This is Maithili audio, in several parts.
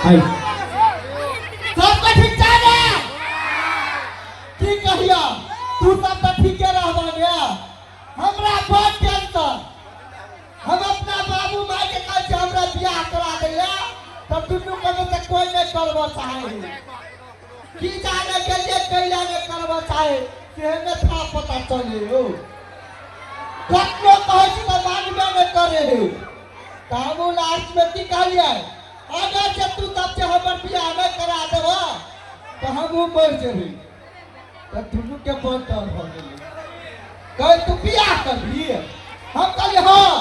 हाय। सबके ठीक छै ने? की कहिया, तू सब तऽ ठीके रहबह ने। हमरा बड़ टेंशन। हम अपना बाबू माय के कहै छियै हमरा बियाह करा दैया, तऽ दुनू के से कोई नहि करबऽ चाहे है। की जाने के लिए कैला नहि करबऽ चाहे से नहि था पता चले हो। कतनो कहै छी तऽ मानबे नहि करे है। तऽ हमहूँ लास्टमे की कहलियै, अगर जे तू सब जे हमर बियाह नहि करा देबह तऽ हमहूँ मरि जेबै। तऽ दुनूके बड़ डर भऽ गेलै। कहै तू बियाह करबही? हम कहलियै हँ।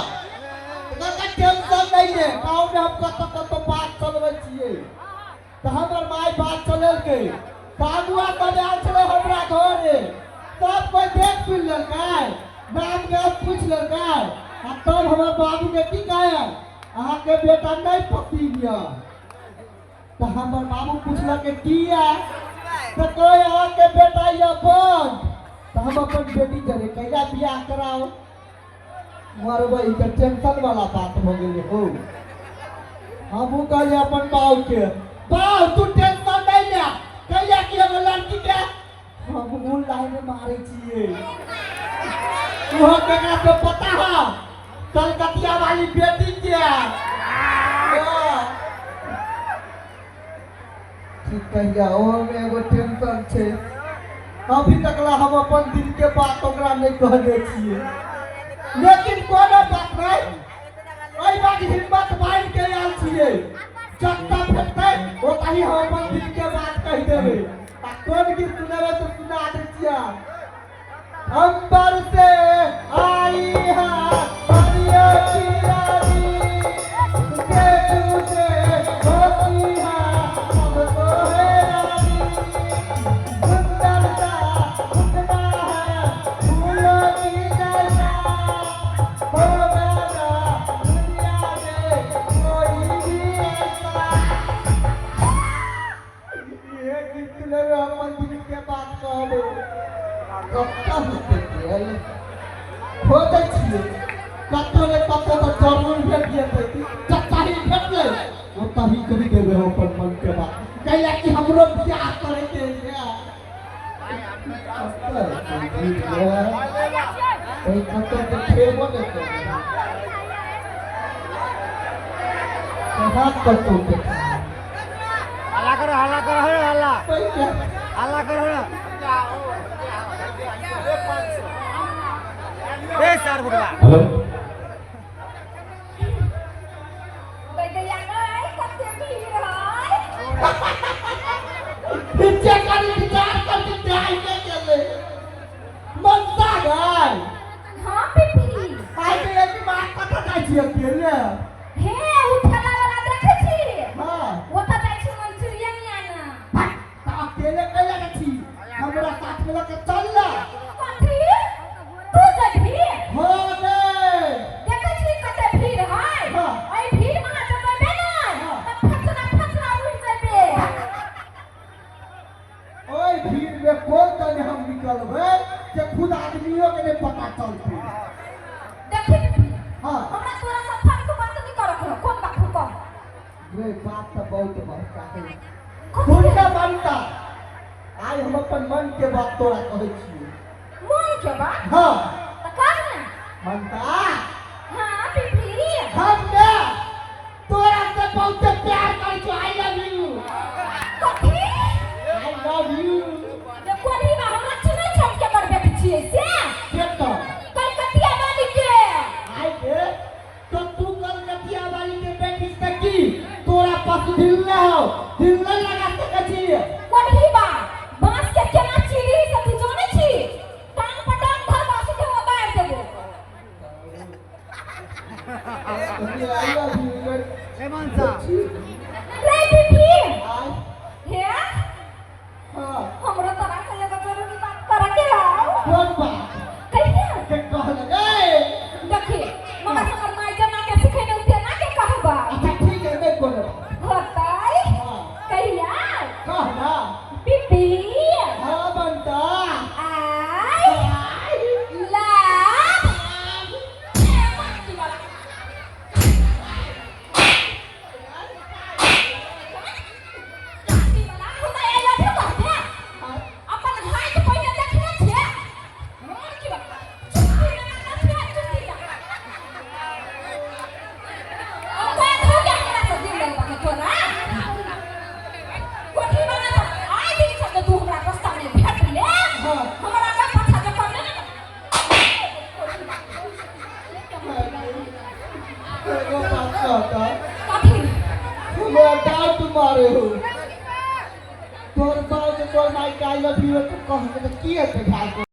तऽ कहलकै टेंशन नहि ले, गाँवमे हम कतऽ कतऽ बात चलबै छियै। तऽ हमर माय बात चलेलकै तऽ अगुआ सब आयल छलै हमरा घरे, सब कोइ देख सुनि लेलकै, नाम गाम पूछि लेलकै। आ तब हमर बाबूके की कहै, अहाँके बेटा नहि पसीन यऽ। तऽ हमर बाबू पुछलकै किया? तऽ कहै अहाँके बेटा यऽ बंद। तऽ हम अपन बेटी जरे कैला बियाह कराओ मरबै? ई तऽ टेंशन वाला बात भऽ गेलै हो। हमहूँ कहलियै अपन बाबूके, बाबू तू टेंशन नहि ले, कैला कि एगो लड़कीके हमहूँ लाइन मारै छियै। उहो केकरा से पता है? कलकतिया वाली बेटी के। ठीक कहिया, ओहोमे एगो टेंशन छै। अभी तक ला हम अपन दिल के बात ओकरा नहि कहने छियै, लेकिन कोनो बात नहि, एहि बात हिम्मत बांधि के आयल छियै। जतऽ भेटतै ओतहि हम अपन दिल के बात कहि देबै। आ कोन गीत सुनेबै तऽ सुना दै छियै। अंबर से आई है परियों की रानी, देख मुझे होती है सबको हैरानी, सुंदर सा मुखड़ा है फूलों की जैसा, होगा ना दुनिया में कोई भी ऐसा। ये गीत सुनेबै, अपन दिल के बात कहबै। कतऽ हेतै गेल? खोजै छियै, कतौ ने कतौ तऽ जरूर भेट जेतै। जतही भेटलै ओतही कहि देबै हम अपन मन के बात, कैला कि हमरो बियाह करैके ये। कतऽ हेतै गेल? ओहि कतौ तऽ खेबो नहि करै। कहाँ कतौ देखा? हल्ला करो, हल्ला करो, हे हल्ला हल्ला करो ना। ए सर बुढ़वा। हेलो। दैया गै, कते भीड़ है। पीछे करी विचार करके ध्यान के गेलै मनसा गै। हाँ पिपी। आइ के एक माँ कतऽ जाइ छियै अकेले? हे उ ठेला वाला देखै छी? हाँ। ओतऽ जाइ छी मंचूरियन आना। हट, तऽ अकेले कैला जाइ छी? हमरा साथ में लऽ के चल ना। कथी? तू जेबही? हाँ गे। देखै छी कते भीड़ है? हाँ। एहि भीड़ में अहाँ जेबै ने हाँ। तऽ फचरा फचरा उड़ि जेबै। ओहि भीड़ में कोन दने हम निकलबै जे खुद आदमियों के नहीं पता चलतै। देखी पिपी। हाँ। हमरा तोरा से फालतू बात नहीं करऽ के हौ। कोन बात हौ कह। रे बात तऽ बहुत बड़का है। सुन के बनता, आइ हम अपन मन के बात तोरा कहै छियै। मन के बात? हाँ। तऽ कह ने। मनता। हाँ पिपी। हम ने तोरा से बहुते प्यार करै छियौ। I love you. कथी? I love you. जे कोढ़ी बा, हमरा चिन्है छै हम केकर बेटी छियै से? केकर? कलकतिया वाली के। आइ के तो तू कलकतिया वाली के बेटी से की तोरा पास दिल न हो? दिल न लगा सकै छी? कोढ़ी बा, बांस के केना चीरी से तू जानै छी? टांग पर टांग धरबा, सीधे उतारि देबो। I love you. ए मनसा। रे पिपी। आइ। हे। हाँ। हमरो तोरा से एगो जरूरी बात करे के हौ। कोन बात? कहिया? के कहल गे? देखी, मगर हमर माय जेना के सिखेने उ तेना के कहबा। अच्छा ठीक है, नहीं कोनो बात। होतै? हाँ। कहिया? कह ना। पिपी। हाँ बनता। I love कहता। कथी? हमरा डांट मारे हो तोहर बाप के, तोहर माई के I love you तो कह के की हेतै भाई?